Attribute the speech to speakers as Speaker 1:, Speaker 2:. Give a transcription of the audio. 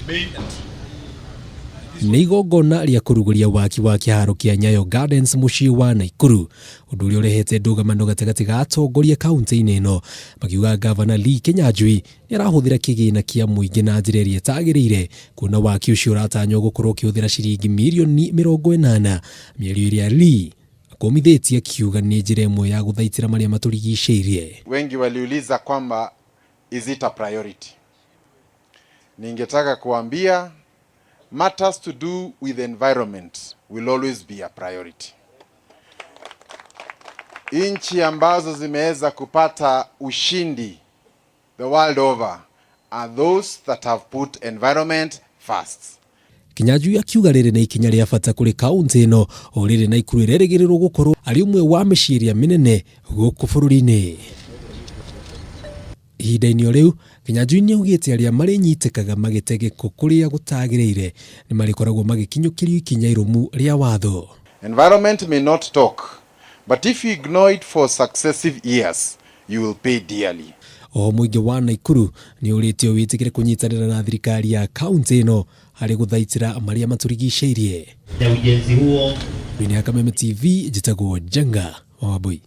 Speaker 1: main entry.
Speaker 2: Nĩ igongona rĩa kũrugũria waki wa kĩharo kĩa Nyayo Gardens mũciĩ wa Naikuru, ũndũ ũrĩa ũrehete ndũgamano gatagatĩ ga atongoria kaunti-inĩ ĩno, makiuga Ngavana Lee Kinyanjui nĩ arahũthĩra kĩgĩna kĩa mũingĩ na njĩra ĩrĩa ĩtagĩrĩire, kuona waki ũcio ũratanywo gũkorwo ũkĩhũthĩra ciringi mirioni 80, mĩario ĩrĩa Lee akũmithĩtie akiuga nĩ njĩra ĩmwe ya gũthaitĩra marĩa matũrigicĩirie.
Speaker 3: Wengi waliuliza kwamba is it a priority? Ningetaka kuambia matters to do with environment will always be a priority. Nchi ambazo zimeweza kupata ushindi the world over are those that have put environment first.
Speaker 2: Kinyanjui akiuga rĩrĩ nĩ ikinya rĩa bata kũrĩ kaunti ĩno o rĩrĩ Naikuru ĩrerĩgĩrĩrwo gũkorwo arĩ ũmwe wa mĩciĩ ĩrĩa mĩnene gũkũ bũrũri-inĩ. Ihinda-inĩ o rĩu, Kinyanjui nĩ augĩte arĩa marĩnyitĩkaga magĩte gĩko kũrĩa gũtagĩrĩire nĩ marĩkoragwo magĩkinyũkĩrio ikinya irũmu rĩa watho.
Speaker 3: Environment may not talk, but if you ignore it for successive years, you will pay dearly.
Speaker 2: Oho mũingĩ wa Naikuru nĩ ũrĩtio wĩtĩkĩre kũnyitanĩra na thirikari ya kaunti ĩno harĩ gũthaitĩra marĩa matũrigicĩirie.
Speaker 4: Ya ujenzi huo.
Speaker 2: Thĩinĩ ya Kameme TV, njĩtagwo Njenga wa Wambui.